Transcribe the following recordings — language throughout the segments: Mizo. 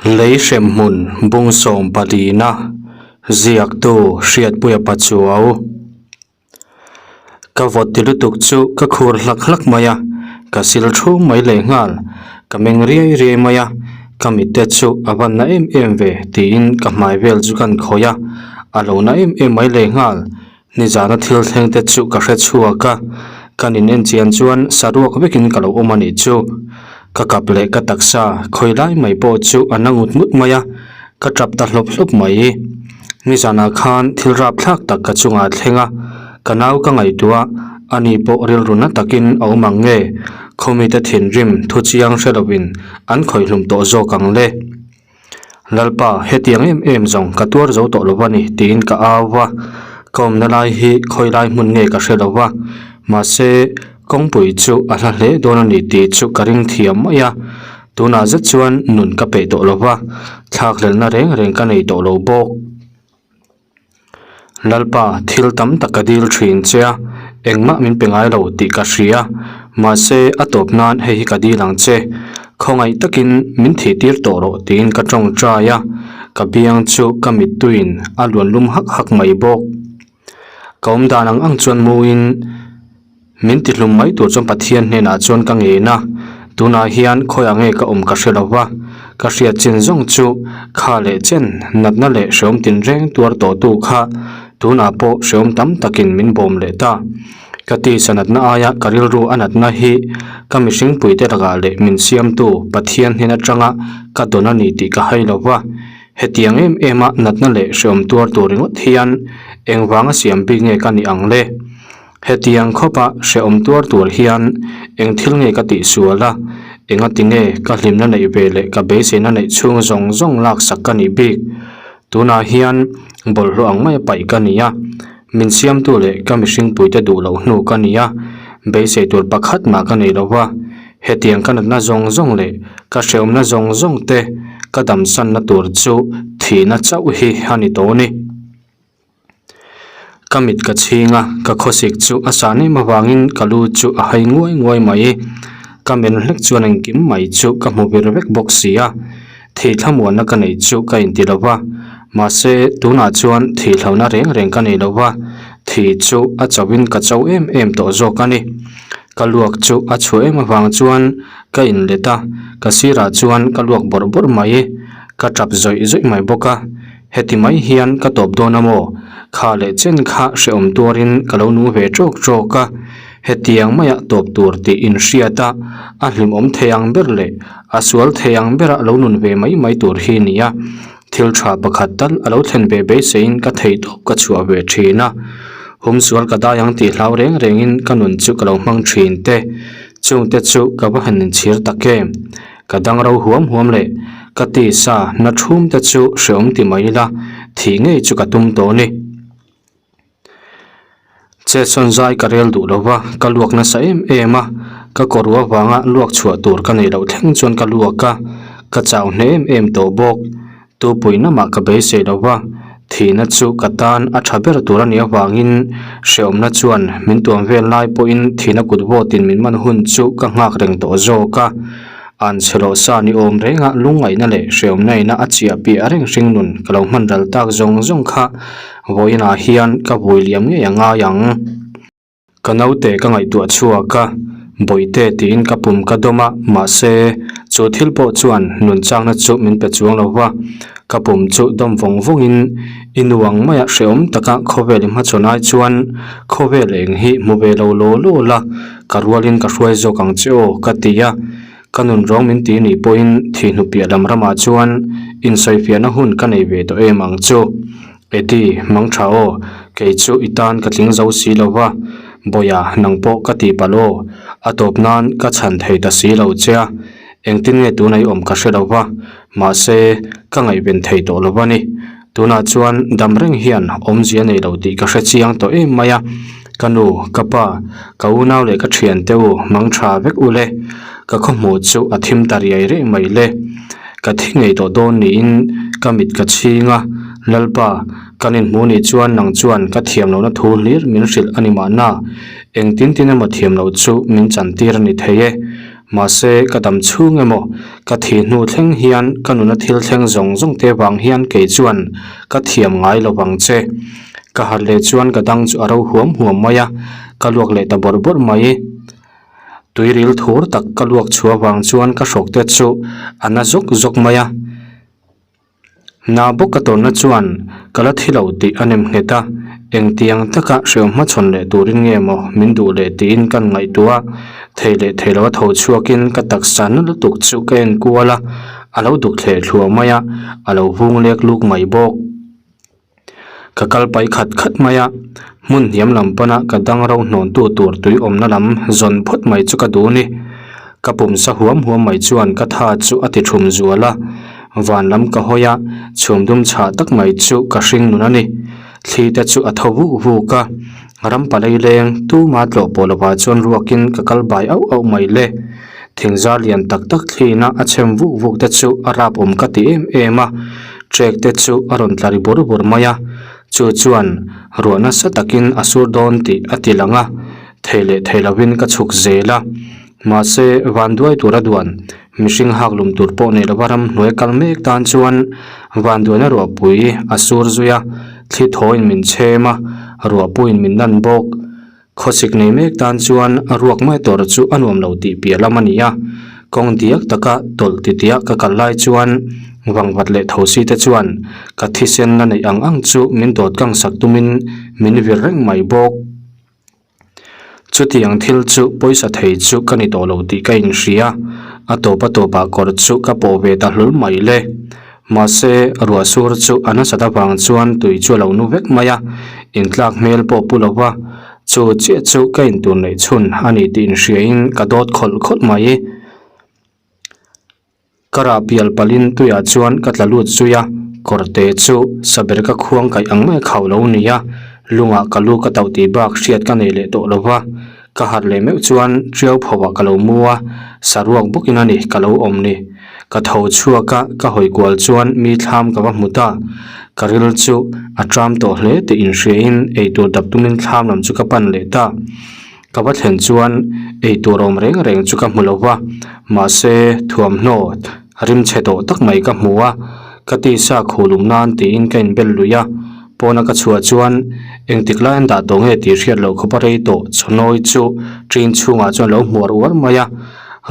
Lei hremhmun bung sawmpalina ziaktu Hriatpuia Pachuau. Ka vawt ti lutuk chu ka khur hlak hlak mai a, ka sil thu mai leh nghal. Ka meng riai riai mai a, ka mitte chu a van na em em ve tiin ka hmai vel chu kan khawih a, a lo na em em mai leh nghal. Nizana thil thleng te chu ka hre chhuak a, kan in en chian chuan saruak vekin ka lo awm a nih chu. Ka kap leh ka taksa khawi lai mai pawh chu a na ngut ngut mai a, ka tap ta hlawp hlawp mai. Nizanah khan thil rapthlak tak ka chungah a thleng a, ka nau ka ngaihtuah a, ani pawh rilru na takin a awm ang nge, khawmite thinrim thu chiang hre lovin an khawihlum tawh zawk ang le. Lalpa, hetiang em em zawng ka tuar zo tawh lo a ni tiin ka au va, ka awmna lai hi khawi lai hmun nge ka hre lo va, mahse kawngpui chu a hla hle dawn a ni tih chu ka ring thiam mai a, tunah zet chuan nun ka peih tawh lo va, thlakhlelhna reng reng ka nei tawh lo bawk. Lalpa, thil tam tak ka dil thin che a, engmah min pe ngai lo tih ka hria. Mahse, a tawp nan hei hi ka dil ang che. Khawngaih takin min thih tir tawh rawh tiin ka tawngtai a, ka biang chu ka mittuiin a luan lum hak hak mai bawk. Ka awm dan ang ang chuan muin min ti hlum mai tur chuan Pathian hnenah chuan ka ngen a, tunah hian khawiah nge ka awm ka hre lo va, ka hriat chin zawng chu kha leh chen natna leh hrehawm tinreng tuar tawhtu kha tunah pawh hrehawm tam takin min bawm leh ta. Ka tisa natna aia ka rilru a natna hi ka mihring puite lakah leh min siamtu Pathian hnen atanga ka dawn a ni tih ka hai lo va. Hetiang em em a natna leh hrehawm tuar tur ringawt hian engvanga siam bik nge ka nih ang le? Hetiang khawpa hrehawm tuar tur hian eng thil nge ka tih sual a, engati nge ka hlimna neih ve leh ka beiseina neih chhung zawng zawng laksak ka nih bik? Tunah hian bawlhhlawh ang maia paih ka ni a, min siamtu leh ka mihringpuite duh loh hnu ka ni a, beisei tur pakhat mah ka nei lo va. Hetiang ka natna zawng zawng leh ka hrehawmna zawng zawng te ka damsanna tur chu thihna chauh hi a ni tawh ni. Ka mit ka chhing a, ka khawsik chu a san em avangin ka lu chu a hai nguai nguai mai. Ka men hlek chuan engkim mai chu ka hmu vir vek bawk si a, thih thlamuanna ka neih chu ka inti lo va, mahse tunah chuan thih hlauhna reng reng ka nei lo va, thih chu a chauhin ka chau em em tawh zawk a ni. Ka luak chu a chhuah em avang chuan ka inlet a, ka sirah chuan ka luak bawrh bawrh mai, ka tap zawih zawih mai bawk a. Heti mai hian ka tawp dawn a maw? Kha leh chen kha hrehawm tuarin ka lo nung ve tawk tawk a, hetiang maia tawp tur tih inhriat a, a hlimawm thei ang ber leh a sual thei ang bera lo nun ve mai mai tur hi nia. Thil tha pakhat tal a lo thlen ve beiseiin ka theihtawp ka chhuah ve thin a, humsual ka dai ang tih hlau reng rengin ka nun chu ka lo hmang thin te, chungte chu ka va han inchhir tak em? Ka dang ro huam huam leh ka tisa na thum te chu hreawm ti mai ila thih ngei chu ka tum tawh a ni. Chetsawn zai ka rel duh lo va, ka luak nasa em em a, ka kawru avanga luak chhuah tur ka neih loh thleng chuan ka luak a, ka chau hneh em em tawh bawk. Tupui namah ka beisei lo va, thihna chu ka tan a tha ber tur a nih avangin hrehawmna chuan min tuam vel lai pawhin thihna kut vawtin min man hun chu ka nghak reng tawh zawk a. An chhe loh sa ni awm renga lungngaihna leh hrehawmna ina a chiah piah reng hring nun ka lo hman ral tak zawng zawng kha vawiinah hian ka vui liam ngei a ngai ang. Ka naute ka ngaihtuah chhuak a, Bawihte tiin ka pum ka dawm a, mahse, chu thil pawh chuan nun chakna chu min pe chuang lo va. Ka pum chu dawm vawng vawngin i nu ang maia hrehawm taka khawvel i hmachhawn ai chuan khawvel eng hi hmu ve lo law law la, ka rualin ka hruai zawk ang che aw ka ti a. Ka nun rawng min ti nih pawhin thihnu piah lam ramah chuan insawifiahna hun ka nei ve tawh em ang chu. Eddie, mang tha aw, kei chu i tan ka tling zo si lo va, Bawia nang pawh ka ti palh aw, a tawp nan ka chhan thei ta si lo che a, engtin nge tuna i awm ka hre lo va, mahse ka ngaihven thei tawh lo va ni. Tunah chuan dam reng hian awmzia nei lo tih ka hre chiang tawh em mai a, ka nu, ka pa, ka unau leh ka thiante u mang tha vek u le, ka khawhmuh chu a thim ta riai riai mai le. Ka thi ngei tawh dawn niin ka mit ka chhing a, Lalpa, kan inhmuh nih chuan nang chuan ka thiam lohna thu hlir min hrilh a ni mahna, engtin tin emaw thiam loh chu min chantir a ni thei e. Mahse, ka dam chhung emaw, ka thih hnu thleng hian ka nuna thil thleng zawng zawng te vang hian kei chuan ka thiam ngai lo vang che. Ka harh leh chuan ka dang chu a ro huam huam mai a, ka luak leh ta bawrh bawrh mai. Tuiril thur tak ka luak chhuah vang chuan ka hrawk te chu a na zawk zawk mai a. Na bawk ka tawnna chuan ka la thi lo tih a nem nghet a, engtiang taka hreu hmachhawn leh turin nge maw min duh leh tiin kan ngaihtuah a, thei leh thei lo a tho chhuakin ka taksa na lutuk chu ka en kual a, a lo duk thleh thluah mai a, a lo vung lek luk mai bawk. Ka kal paih khat khat mai a, hmun hniam lam pana ka dang ro hnawntu tur tui awmna lam zawn phawt mai chu ka duh a ni. Ka pumsa huam huam mai chuan ka tha chu a ti thum zual a, van lam ka hawi a, chhum dum chhah tak mai chu ka hring nun a ni. Thli te chu a tho vuk vuk a, ram palei leng tuma tlawh pawh lovah chuan ruakin ka kal bai auh auh mai le. Thingzar lian tak tak thlina a chhem vuk vuk te chu a rap awm ka ti em em a, trek te chu a rawn tla ri bur bur mai a, chu chuan ruah nasa takin a sur dawn tih a ti lang a, thei leh thei lovin ka chhuk zel a. Mahse, vanduai tura duan mihring hak lum tur pawh nei lova ramhnuai kal mek tan chuan vanduaina ruahpui a sur zui a, thli thawiin min chhem a, ruahpuiin min nan bawk. Khawsik nei mek tan chuan a ruak mai tawr chu a nuam lo tih piah lam a ni a, kawng diak taka tawlh titiah ka kal lai chuan vangvat leh thosi te chuan ka thisen la neih ang ang chu min dawt kang sak tumin min vir reng mai bawk. Chutiang thil chu pawisa thei chu ka ni tawh lo tih ka inhria, a tawp a tawpah kawr chu ka pawh ve ta hlul mai le. Mahse, ruah sur chu a nasat avang chuan tui chu a lo nu vek mai a, intlak hmel pawh pu lo va, chu chiah chu ka intur neih chhun a ni tih inhriain ka dawt khawlh khawlh mai. Ka rah pial palhin tuiah chuan ka tla lut zui a, kawrte chu saber ka khuang kaih ang mai khau lo ni a, lungah ka lu ka tauh tih bak hriat ka nei leh tawh lo va, ka harh leh meuh chuan ṭiau phoah ka lo mu a, saruak bawkin a ni ka lo awm ni. Ka tho chhuak a, ka hawi kual chuan mi thlam ka va hmu ta. Ka ril chu a ṭam tawh hle tih inhriain eitur dap tumin thlam lam chu ka pan leh ta. Ka va thlen chuan eitur awm reng reng chu ka hmu lo va, mahse thuamhnaw rimchhe tawh tak mai ka hmu a, ka tisa khuhlum nan tiin ka inbel lui a. Pawna ka chhuah chuan engtik lai an dah tawh nge tih hriat loh khawpa rei tawh chawnawi chu ṭin chhungah chuan a lo hmuar uar mai a.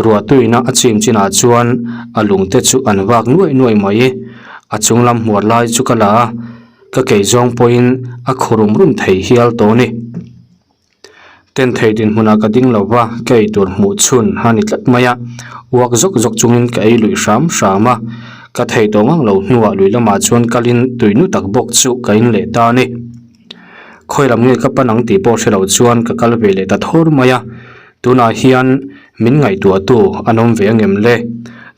Ruahtuina a chim chinah chuan a lungte chu an vak nuaih nuaih mai. A chung lam hmuar lai chu ka la a, ka kei zawng pawhin a khu rum rum thei hial tawh a ni. Ten thei dinhmunah ka ding lo va, ka ei tur hmuh chhun a ni tlat mai a. Uak zawk zawk chungin ka ei luih hram hram a, ka thei tawh ngang lo hnuah lui lamah chuan kalin tuinu tak bawk chu ka in leh ta a ni. Khawi lam nge ka pan ang tih pawh hre lo chuan ka kal ve leh ta thawr mai a. Tunah hian min ngaihtuahtu an awm ve angem le?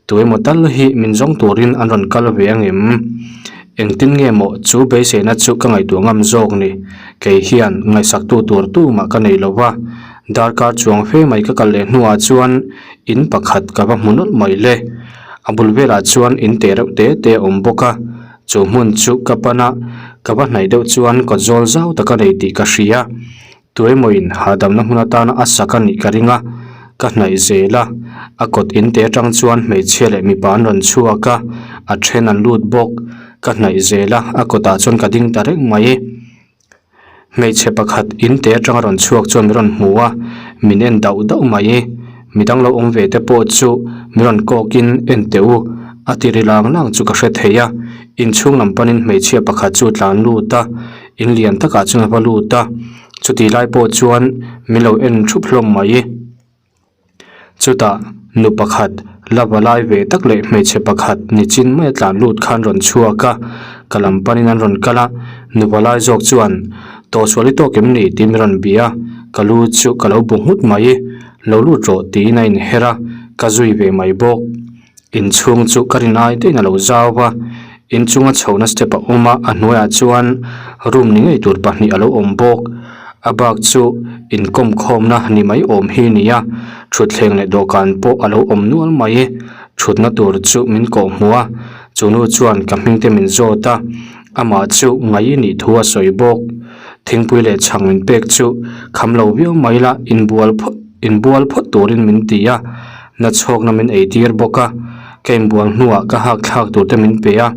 Tuemaw tal hi min zawng turin an rawn kal ve angem? Engtin nge maw chu beiseina chu ka ngaihtuah ngam zawk ni? Kei hian ngaihsaktu tur tumah ka nei lo va, darkar chuang fe mai ka kal leh hnuah chuan in pakhat ka va hmu nawlh mai le. A bul velah chuan in te reuh te te a awm bawk a, chu hmun chu ka pan a, ka va hnaih deuh chuan kawtzawl zau tak a nei tih ka hria. Tuemawiin hahdamna hmun atana a sak a nih ka ring a, ka hnaih zel a, a kawt in te atang chuan hmeichhia leh mipa an rawn chhuak a, a then an lut bawk, ka hnaih zel a, a kawtah chuan ka ding ta reng mai. Hmeichhe pakhat in te atanga rawn chhuak chuan min rawn hmu a, min en dauh dauh mai. Midang lo awm ve te pawh chu min rawn kawkin en teh u, a ti ri lang lang chu ka hre thei a, inchhung lam panin hmeichhia pakhat chu tlan lut a, In lian takah chuan a va lut a, chutih lai pawh chuan min lo en thup hlawm mai. Chutah nu pakhat la va lai ve tak leh hmeichhe pakhat nichin mai a tlan lut khan rawn chhuak a, ka lam panin an rawn kal a, nu va lai zawk chuan tawhsual i tawk em ni tih min rawn bia a, ka lu chu ka lo bu nghut mai, lo lut rawh tiin a inher a, ka zui ve mai bawk. Inchhung chu ka rin ai daih in a lo zau a, inchunga chhohna step a awm a, a hnuaiah chuan room ni ngei tur pahnih a lo awm bawk. A bak chu inkawm khawmna ni mai awm hi a ni a, thutthleng leh dawhkan pawh a lo awm nual mai. Thutna tur chu min kawh hmuh a, chu nu chuan ka hming te min zawt a, amah chu ngaih i nih thu a sawi bawk. Thingpui leh chhang min pek chu kham lo viau mai la, inbual phawt inbual phawt turin min ti a. Nachhawkna min ei tir bawk a, ka inbual hnuah ka hak thlak tur te min pe a,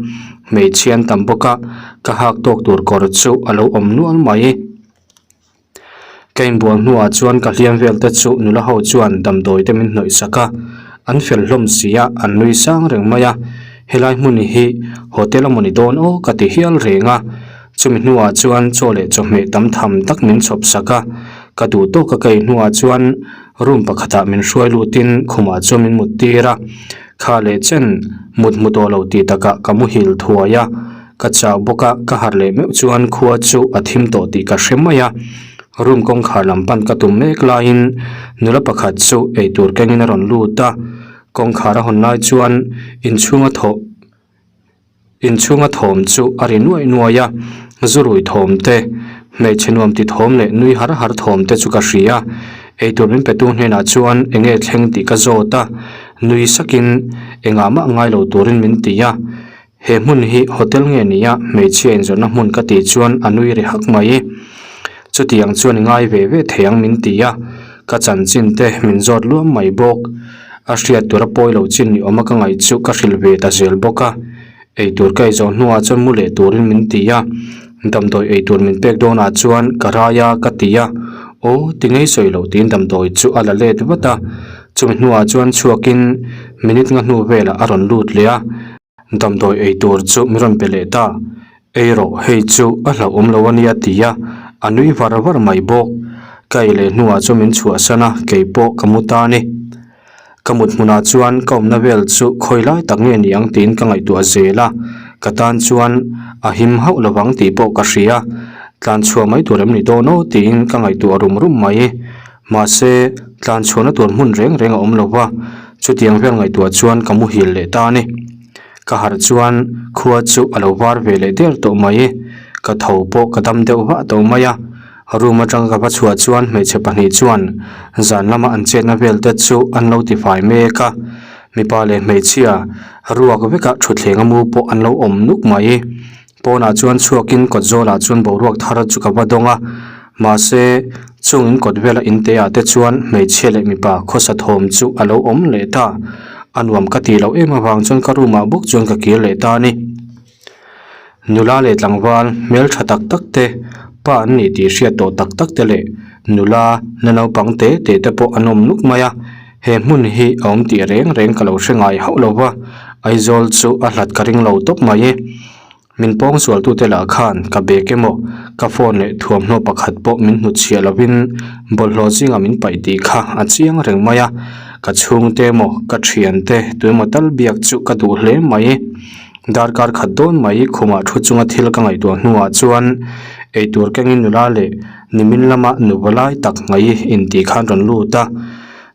hmeichhia an tam bawk a, ka hak tawk tur kawr chu a lo awm nual mai. Ka inbual hnuah chuan ka hliam vel te chu nula ho chuan damdawi te min hnawih sak a, an fel hlawm si a, an nui sang reng mai a, helai hmun hi hotel a mawni dawn aw ka ti hial reng a, chumi hnuah chuan chaw leh chawhmeh tam tham tak min chhawp sak a, ka duh tawk a ka ei hnuah chuan room pakhatah min hruai lutin khumah chuan min mut tir a, kha leh chen mut hmu tawh lo tih takah ka muhil thuai a. Ka chau bawk a, ka harh leh meuh chuan khua chu a thim tawh tih ka hre mai a. Room kawngkhar lam pan ka tum mek laiin nula pakhat chu eitur kengin a rawn lut a. Kawngkhar a hawn lai chuan inchhunga thawh inchhunga thawm chu a ri nuaih nuaih a. Zu rui thawm te, hmeichhe nuam ti thawm leh nui har har thawm te chu ka hria. Eitur min petu hnenah chuan eng nge thleng tih ka zawt a, nui sakin engah mah ngai lo turin min ti a. He hmun hi hotel nge ni a hmeichhia inzawrhna hmun ka tih chuan a nui ri hak mai. Chutiang chuan i ngai ve ve thei ang min ti a, ka chanchin te min zawt luam mai bawk. A hriat tura pawi lo chin ni awma ka ngaih chu ka hrilh ve ta zel bawk a. Eitur ka ei zawh hnuah chuan mu leh turin min ti a, damdawi eitur min pek dawnah chuan ka rai a ka ti a, aw ti ngei sawi loh tiin damdawi chu a la let vat a. Chumi hnuah chuan chhuakin minute nga hnu velah a rawn lut leh a. Damdawi ei tur chu min rawn pe leh ta. Ei rawh, hei chu a hlauhawm lo a nia ti a, a nui var var mai bawk. Ka ei leh hnuah chuan min chhuahsan a, kei pawh ka mu ta a ni. Ka mut hmunah chuan ka awmna vel chu khawi lai tak nge ni ang tiin ka ngaihtuah zel a, ka tan chuan a him hauh lovang tih pawh ka hria. Tlan chhuah mai tur em ni dawn aw tiin ka ngaihtuah rum rum mai. Mahse, tlan chhuahna tur hmun reng reng a awm lo va, chutiang vel ngaihtuah chuan ka muhil leh ta a ni. Ka harh chuan khua chu a lo var ve leh der tawh mai. Ka tho pawh ka dam deuh vah tawh mai a. Room atanga ka va chhuah chuan hmeichhe pahnih chuan zan lama an chetna vel te chu an lo tifai mek a. Mipa leh hmeichhia ruak vekah thutthleng a mu pawh an lo awm nuk mai. Pawnah chuan chhuakin kawt zawlah chuan boruak thar chu ka va dawng a, mahse chung in kawt vela in te ah te chuan hmeichhia leh mipa khawsa thawm chu a lo awm leh ta. A nuam ka tih loh em avang chuan ka room ah bawk chuan ka kir leh ta a ni. Nula leh tlangval hmel tha tak tak te, pa an nih tih hriat tawh tak tak te leh nula la naupang te te te pawh an awm nuk mai a, he hmun hi a awm tih reng reng ka lo hre ngai hauh lo va, Aizawl chu a hlat ka ring lo tawp mai. Min pawng sualtute lah khan ka bag emaw ka phone leh thuamhnaw pakhat pawh min hnutchhiah lovin bawlhhlawh zingah min paih tih kha a chiang reng mai a, ka chhungte emaw ka thiante tuemaw tal biak chu ka duh hle mai. Darkar khat dawn mai khumah thu chunga thil ka ngaihtuah hnuah chuan eitur kengin nula leh nimin lama nuva lai tak ngaih intih khan rawn lut a.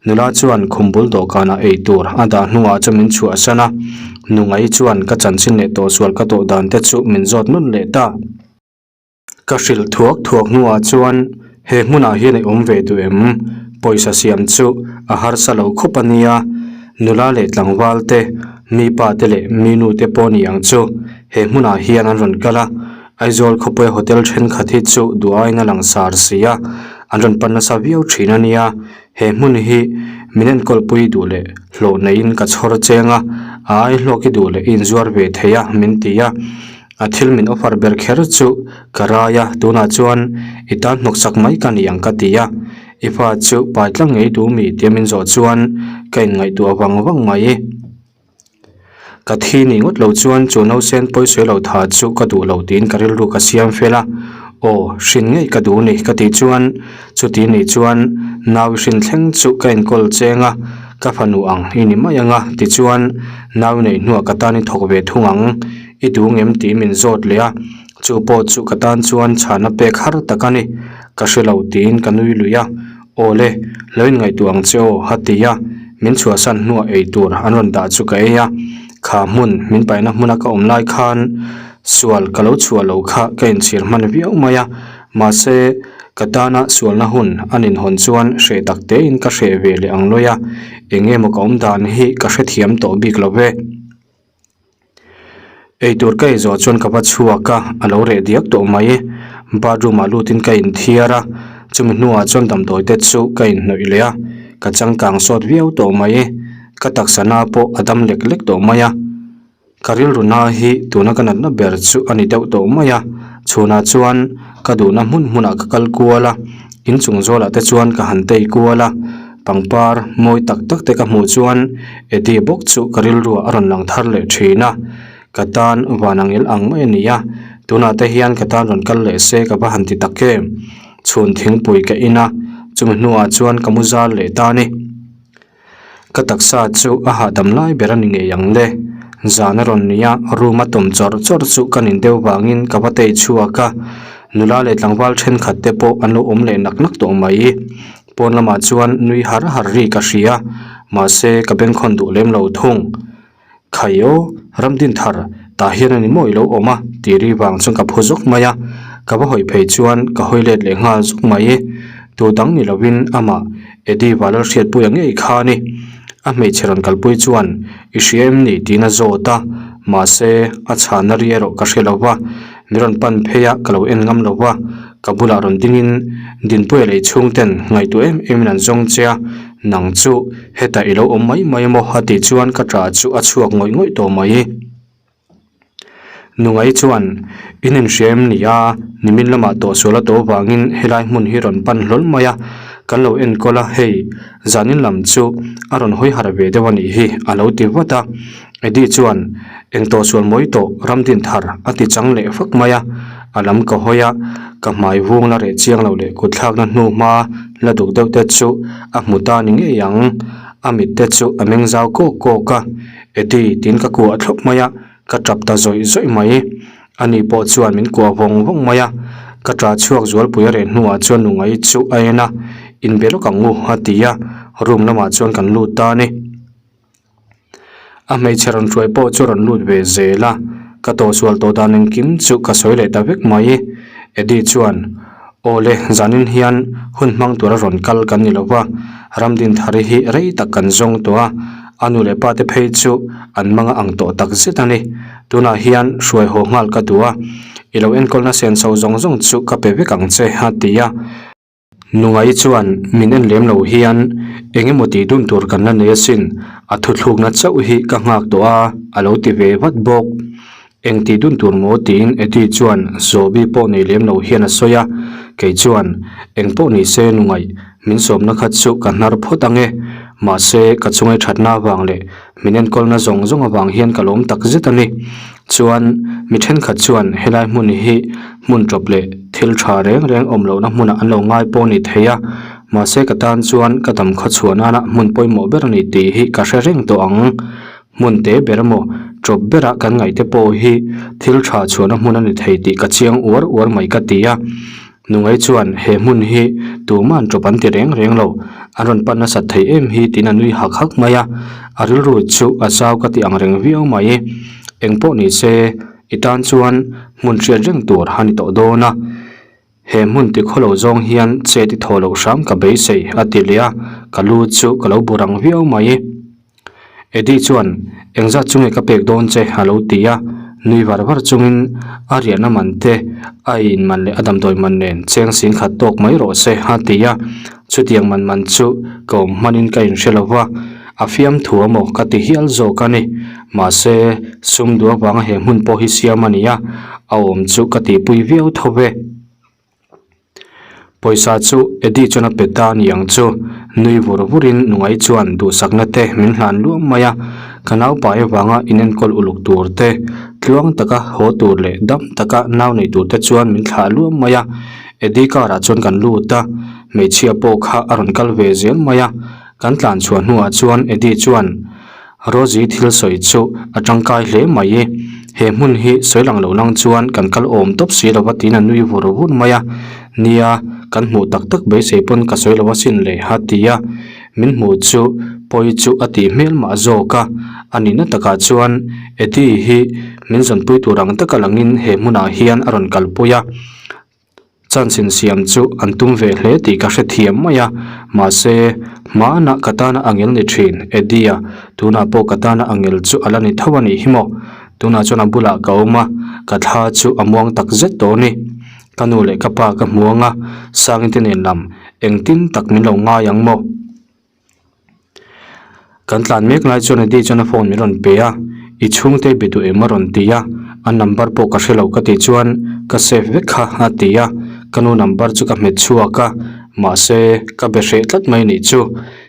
Nula chuan khum bul dawhkanah ei tur a dah hnuah chuan min chhuahsan a, Nungai chuan ka chanchin leh tawhsual ka tawh dan te chu min zawt nawn leh ta. Ka hrilh thuak thuak hnuah chuan he hmunah hian i awm ve duh em? Pawisa siam chu a harsa lo khawp a nia, nula leh tlangval te, mi pa te leh mi nu te pawh ni ang chu he hmunah hian an rawn kal a, Aizawl khawpuia hotel thenkhat hi chu duh aiin a langsar si a, an rawn pan nasa viau thin a nia. He hmun hi min enkawlpui duh leh hlawh neiin ka chhawr cheng a, a ai hlawk i duh leh i inzuar ve thei a, min ti a. A thil min offer ber kher chu ka rai a, tunah chuan i tan hnawksak mai ka ni ang ka ti a. I fa chu pai tlang ngei duh mi tia min zawh chuan ka inngaihtuah vang vang mai. Ka thi ni ngawt lo chuan chu nausen pawisawi lo tha chu ka duh lo tiin ka rilru ka siam fel a, aw hrin ngei ka duh ni ka tih chuan chuti nih chuan nau i hrin thleng chu ka enkawl cheng a, ka fanu ang i ni mai ang a tichuan nau neih hnuah ka tan i thawk ve thung ang i duh ngem tiin min zawt leh a, chu pawh chu ka tan chuan chhana pek har tak a ni, ka hre lo tiin ka nui lui a. Aw le, lo inngaihtuah ang che aw, a ti a, min chhuahsan hnuah ei tur an rawn dah chu ka ei a, kha hmun min paihna hmuna ka awm lai khan sual ka lo chhuah loh kha ka inchhir hman viau mai a, mahse ka tana sualna hun an inhawn chuan hreh tak tein ka hreh ve leh ang lawi a, eng emaw ka awm dan hi ka hrethiam tawh bik lo ve. Eitur ka ei zawh chuan ka va chhuak a, a lo reh diak tawh mai. Bathroom ah lutin ka inthiar a, chumi hnuah chuan damdawi te chu ka inhnawih leh a, ka changkang sawt viau tawh mai. Ka taksa na pawh a dam lek lek tawh mai a. Ka rilru na hi tuna ka natna ber chu a ni deuh tawh mai a. Chhunah chuan ka duhna hmun hmunah ka kal kual a, inchung zawlah te chuan ka han tei kual a. Pangpar mawi tak tak te ka hmuh chuan Eddie bawk chu ka rilruah a rawn lang thar leh thin a. Ka tan van angel ang mai a ni a, tunah te hian ka tan rawn kal leh se ka va han ti tak em? Chhun thingpui ka in a, chumi hnuah chuan ka mu zal leh ta a ni. Ka taksa chu a hahdam lai ber a ni ngei ang le. Zan a rawn ni a, room a tawm chawrh chawrh chu ka nin deuh vangin ka va tei chhuak a, nula leh tlangval thenkhat te pawh an lo awm leh nak nak tawh mai. Pawn lamah chuan nui har har ri ka hria, mahse ka bengkhawn duh lem lo thung. Khai aw, Ramdin thar, tah hian a ni maw i lo awm a? tih ri vang chuan ka phu zawk mai a, ka va hawi phei chuan ka hawi let leh nghal zawk mai. Tu dang ni lovin amah Eddie Valal hriatpuia ngei kha a ni. A hmeichhe rawn kalpui chuan i hria em ni tiin a zawt a, mahse a chhanna ri erawh ka hre lo va, mi rawn pan phei a ka lo en ngam lo va, ka bulah rawn dingin Dinpuia lei chhungten ngaihtuah em emin an zawng che a, nang chu Hetah i lo awm mai mai maw a tih chuan ka ṭah chu a chhuak ngawih ngawih tawh mai. Nungai chuan, In inhria em ni a, nimin lamah tawhsual a tawh vangin helai hmun hi rawn pan hlawl mai a, kan lo enkawl a, hei zanin lam chu a rawn hawi harh ve deuh a nih hi a lo ti vat a. Eddie chuan, Eng tawhsual mawi tawh Ramdin thar a ti chang leh fak mai a, a lam ka hawi a, ka hmai vung la reh chiang lo leh kut thlakna hnu hma la duk deuh te chu a hmu ta ni ngei ang. A mit te chu a meng zau kawk kawk a, Eddie tiin ka kuah thlawp mai a, ka tap ta zawih zawih mai. Ani pawh chuan min kuah vawng vawng mai a, ka ṭah chhuak zualpui a reh hnuah chuan nungai chu a en a, Inbe lawk ang u a ti a, room lamah chuan kan lut ta a ni. A hmeichhe rawn hruai pawh chu rawn lut ve zel a, ka tawhsual tawh dan engkim chu ka sawi leh ta vek mai. Eddie chuan, Aw le, zanin hian hun hmang tura rawn kal kan ni lo va, Ramdinthari hi rei tak kan zawng tawh a, a nu leh pa te phei chu an mang a ang tawh tak zet a ni. Tunah hian hruai haw nghal ka duh a, i lo enkawlna senso zawng zawng chu ka pe vek ang che, a ti a. Nungai chuan min en lem lo hian eng emaw tih dun tur kan la nei asin, a thuthlukna chauh hi ka nghak tawh a, a lo ti ve vat bawk. Eng tih dun tur maw tiin Eddie chuan Zawbi pawh nei lem lo hian a sawi a, kei chuan eng pawh ni se Nungai, min sawmna kha chu ka hnar phawt ang e, mahse ka chungai thatna avang leh min enkawlna zawng zawng avang hian ka lawm tak zet a ni. Chuan mi thenkhat chuan helai hmun hi hmun tawp leh thil tha reng reng awm lohna hmunah an lo ngai pawh a ni thei a, mahse ka tan chuan ka dam khaw chhuah nana hmun pawimawh ber a ni tih hi ka hre reng tawh ang. Hmun te ber emaw tawp bera kan ngaih te pawh hi thil tha chhuahna hmun a ni thei tih ka chiang uar uar mai ka ti a. Nungai chuan he hmun hi tuman tawp an ti reng reng lo, an rawn pan nasat thei em hi tiin a nui hak hak mai a, a rilru chu a zau ka ti ang reng viau mai. Eng pawh ni se, i tan chuan hmun hriat reng tur a ni tawh dawn a, he hmun ti khaw lo zawng hian chet i thaw loh hram ka beisei a ti leh a, ka lu chu ka lo bu rang viau mai. Eddie chuan, Engzat chu nge ka pek dawn che? a lo ti a, nui var var chungin a riahna man te, a ei in man leh a damdawi man nen cheng sin khat tawk mai rawh se a ti a, chutiang man man chu ka awm hmanin ka inhre lo va, a fiamthu a maw ka ti hial zawk a ni. Mahse, sum duh avanga he hmun pawh hi siam a ni a, a awm chu ka tihpui viau tho ve. Pawisa chu Eddie chuan a pe ta a ni ang chu. Nui vur vurin Nungai chuan duhsakna te min hlan luam mai a, ka naupai avanga inenkawl uluk tur te, tluang taka haw tur leh dam taka nau nei tur te chuan min thlah luam mai a. Eddie car ah chuan kan lut a, hmeichhia pawh kha a rawn kal ve zel mai a. Kan tlan chhuah hnuah chuan Eddie chuan Rosie thil sawi chu a tangkai hle mai. He hmun hi sawi lang lo lang chuan kan kal awm tawp si lova tiin a nui vur vur mai a. Nia, kan hmuh tak tak beisei pawn ka sawi lo asin le a ti a. Min hmuh chu pawi chu a tih hmel mah zawk a. A nihna takah chuan Eddie hi min zawnpui tur ang taka langin he hmunah hian a rawn kalpui a. Chance insiam chu an tum ve hle tih ka hrethiam mai a, mahse hmanah ka tana angel ni thin Eddie-a, tunah pawh ka tana angel chu a la ni tho a nih hi maw? Tunah chuan a bulah ka awm a, ka thla chu a muang tak zet tawh a ni. Ka nu leh ka pa ka hmu ang a, Sangite nen lam engtin tak min lo ngai ang maw? Kan tlan mek lai chuan Eddie chuan a phone min rawn pe a, I chhungte i be duh em a rawn ti a, a number pawh ka hre lo ka tih chuan ka save vek kha a ti a, ka nu number chu ka hmet chhuak a, mahse ka be hreh tlat mai nih chu.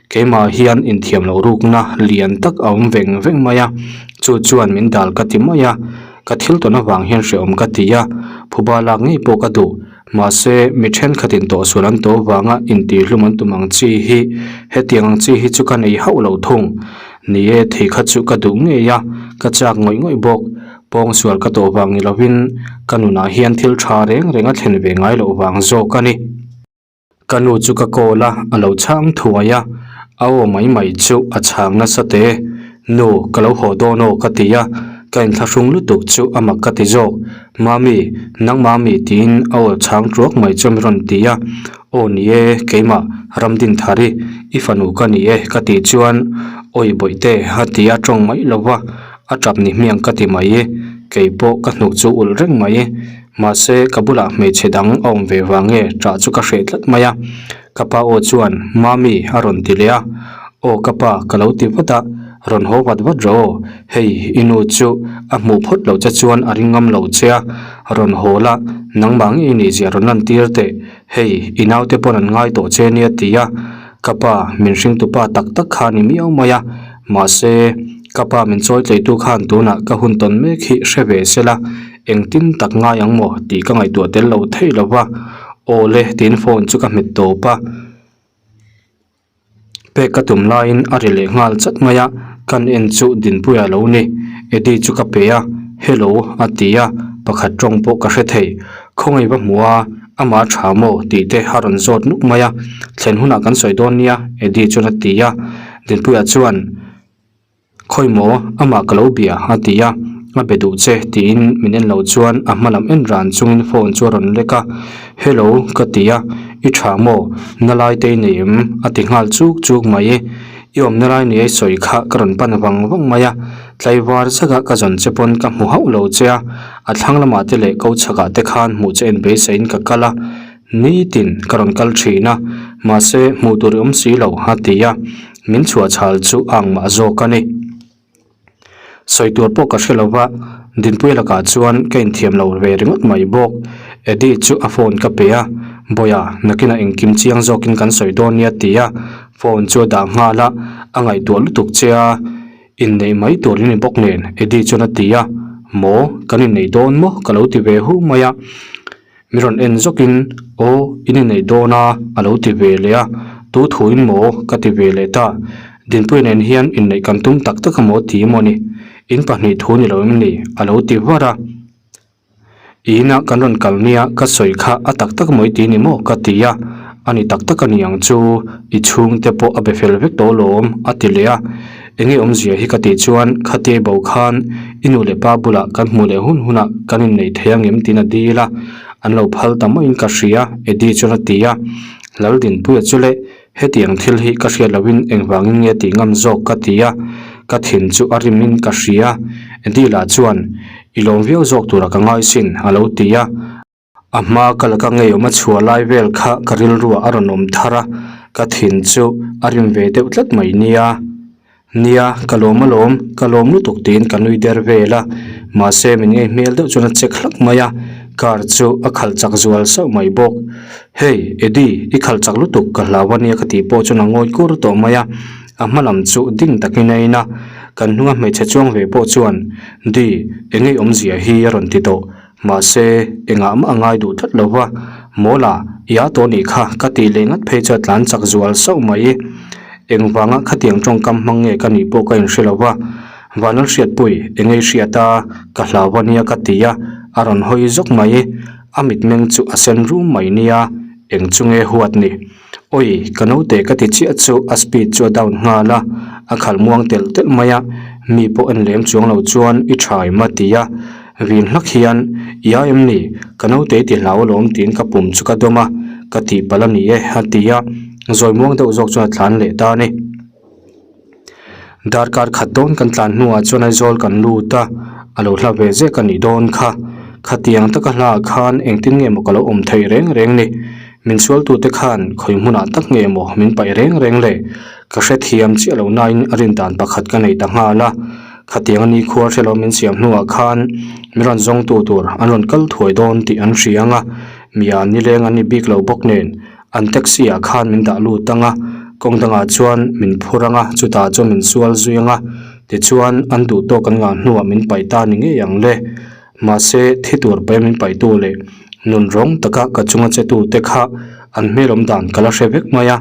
Keimah hian inthiam loh rukna lian tak a awm veng veng mai a, chu chuan min dal ka ti mai a, ka thil tawn avang hian hrehawm ka ti a, phuba lak ngei pawh ka duh. Mahse, mi thenkhatin tawhsual an tawh vanga intihhlum an tum ang chi hi hetiang ang chi hi chu ka nei hauh lo thung. Ni e, thei kha chu ka duh ngei a, ka chak ngawih ngawih bawk. Pawngsual ka tawh vang ni lovin ka nunah hian thil tha reng reng a thlen ve ngai loh vang zawk a ni. Ka nu chu ka call a, a lo chhang thuai a, a aw mai mai chu a chhang nasa teh e. Nu, ka lo haw dawn aw ka ti a, ka inthlahrung lutuk chu a mak ka ti zawk. Mami, nangmah mi tiin a aw chhang tuak mai chu mi rawn ti a, Aw ni e, keimah Ramdinthari, i fanu ka ni e ka tih chuan Awi bawihte a ti a tawng mai lo va, a tap ni hmiang ka ti mai e, keipawh ka hnuk chu ulh reng mai e. Mahse, ka bulah hmeichhe dang a awm ve vang nge ṭah chu ka hreh tlat mai a. Ka pa aw chuan, Mami, a rawn ti leh a. Aw ka pa, ka lo ti vat a, rawn haw vat vat rawh aw. Hei, i nu chu a hmuh phawt loh che chuan a ring ngam lo che a, rawn haw la, nangmah ngei nih zia rawn lantir teh. Hei, i naute pawn an ngai tawh che nia ti a. Ka pa, min hringtupa tak tak kha ni miau mai a. Mahse, ka pa min chawi tleitu khan tunah ka hun tawn mek hi hre ve se la, Engtin tak ngai ang maw tih ka ngaihtuah tel lo theih lo va, aw le tiin phone chu ka hmet tawp a. Pek ka tum laiin a ri leh nghal chat mai a, kan en chu Dinpuia lo ni. Eddie chu ka pe a, Hello a ti a, pakhat tawng pawh ka hre thei. Khawngaih va hmu a, amah a tha maw tih te a rawn zawt nuk mai a, thlen hunah kan sawi dawn nia Eddie chuan a ti a. Dinpuia chuan. Khawi maw, amah ka lo bia a ti a, a be duh che tiin min en lo chuan a hma lam en ran chungin phone chu a rawn lek a, Hello ka ti a, i tha maw, na lai te i nei em? a ti nghal chuk chuk mai. I awmna lai ni ei sawi kha ka rawn pan vang vang mai a, tlaivar zaka ka zawn che pawn ka hmu hauh lo che a, a thlang lamah te leh ko chhakah te khan hmuh che en beiseiin ka kal a, Nitin ka rawn kal thin a, mahse hmuh tur i awm si lo a ti a, min chhuah chhal chu a ang mah zawk a ni. Sawi tur pawh ka hre lo va, Dinpuia lakah chuan ka inthiam lo ve ringawt mai bawk. Eddie chu a phone ka pe a, Bawia, nakinah engkim chiang zawkin kan sawi dawn nia ti a, phone chu a dah nghal a, a ngaihtuah lutuk che a, inneih mai tur i ni bawk nen Eddie chuan a ti a, Maw, kan inneih dawn maw ka lo ti ve hu mai a. Mi rawn en zawkin, Aw, in inneih dawn a, a lo ti ve leh a. Tu thuin maw? ka ti ve leh ta. Dinpuia nen hian inneih kan tum tak tak a maw ti maw ni? In pahnih thu ni lo em ni? a lo ti var a. I inah kan rawn kal nia ka sawi kha a tak tak maw i ti ni maw? ka ti a. A ni tak tak a ni ang chu, i chhungte pawh a be fel vek tawh lawm, a ti leh a. Enge awmzia hi ka tih chuan khatia bo khan i nu leh pa bulah kan hmuh leh hun hunah kan inneih thei angem tiin a dil a, an lo phal ta maiin ka hria Eddie chuan a ti a. Laldinpuia chu leh hetiang thil hi ka hriat lohin engvangin nge tih ngam zawk ka ti a, ka thin chu a rim in ka hria. Eddie lah chuan i lawm viau zawk tura ka ngai sin a lo ti a. A hma ka laka ngeiawm a chhuah lai vel kha ka rilruah a rawn awm thar a, ka thin chu a rim ve deuh tlat mai nia. Nia, ka lawm alawm, ka lawm lutuk tiin ka nui der vel a, mahse min ngei hmel deuh chuan a check hlak mai a, car chu a khalh chak zual sauh mai bawk. Hey, Eddie, i khalh chak lutuk ka hlau a nia ka tih pawh chuan a ngawi kur tawh mai a, a hma lam chu ding takin a in a, kan hnunga hmeichhe chuang ve pawh chuan, Di, eng ngei awmzia hi a rawn ti tawh. Mahse, engah mah a ngai duh tlat lo va, Mawla, i a tawh nih kha, ka tih leh ngat phei chu a tlan chak zual sauh mai. Engvanga khatiang tawngkam hmang nge ka nih pawh ka inhre lo va, Vanlal Hriatpui, eng ei hriat a, ka hlau va nia ka ti a, a rawn hawi zawk mai. A mitmeng chu a sen rum mai nia, eng chu nge huat ni? Awi, ka naute ka ti chiah chu a speed chu a down nghal a, a khalh muang telh telh mai a, mi pawh en lem chuang lo chuan i tha em a ti a, vin hlak hian i a em ni, ka naute i ti hlau alawm tiin ka pum chu ka dawm a, ka tihpalh a ni e a ti a, zawi muang deuh zawk chuan a tlan leh ta a ni. Darkar khat dawn kan tlan hnuah chuan Aizawl kan lut a, a lo hla ve zek a nih dawn kha. Khatiang taka hla ah khan engtin nge maw ka lo awm theih reng reng ni? Min sualtute khan khawi hmunah tak nge maw min paih reng reng le? Ka hrethiam chiah lo nain a rin dan pakhat ka nei ta nghal a, khatiang a nikhua hre lo min siam hnuah khan min rawn zawngtu tur an rawn kal thuai dawn tih an hria ang a, mia nileng an ni bik lo bawk nen an taxi ah khan min dah lut ang a, kawng dangah chuan min phur ang a, chutah chuan min sual zui ang a, tichuan an duh tawk an ngah hnuah min paih ta ni ngei ang le. Mahse thi tur paih min paihtu leh nun rawng taka ka chunga che tute kha an hmel awm dan ka la hre vek mai a.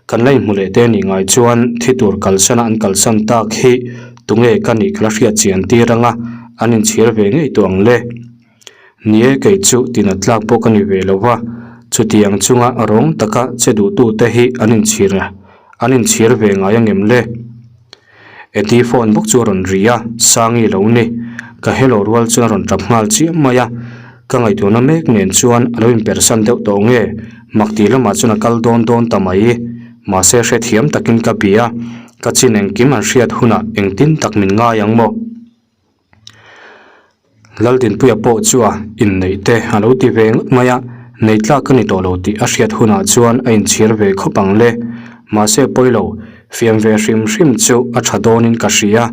Kan la inhmu leh te nih ngai chuan thi tur kalsana an kalsan tak hi tunge ka nih ka la hriat chian tir anga an inchhir ve ngei tawh ang le. Ni e kei chu tinat tlak pawh ka ni ve lo va, chutiang chunga rawng taka che duhtute hi an inchhir an inchhir ve ngai angem le. Eddie phone bawk chu a rawn ri a, Sangi lo ni. Ka hello rual chuan a rawn tap nghal chiam mai a, ka ngaihtuahna mek nen chuan a lo inpersan deuh tawh nge, mak tih lamah chuan a kal dawn dawn ta mai. Mahse hrethiam takin ka bia, ka chin engkim an hriat hunah engtin tak min ngai ang maw? Laldinpuia pawh chu a inneih te a lo ti ve ngawt mai a, nei tlak ka ni tawh lo tih a hriat hunah chuan a inchhir ve khawp ang le. Mahse pawilo, fiam ve hrim hrim chu a tha dawnin ka hria,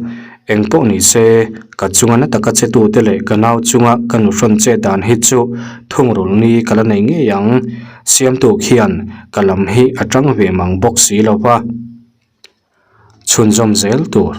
eng pawh ni se, ka chunga na taka che tute leh ka nau chunga ka nuhrawn che dan hi chu thungrul ni ka la nei ngei ang, siamtu khian ka lam hi a tang ve mang bawk si lo va. Chhunzawm zel tur.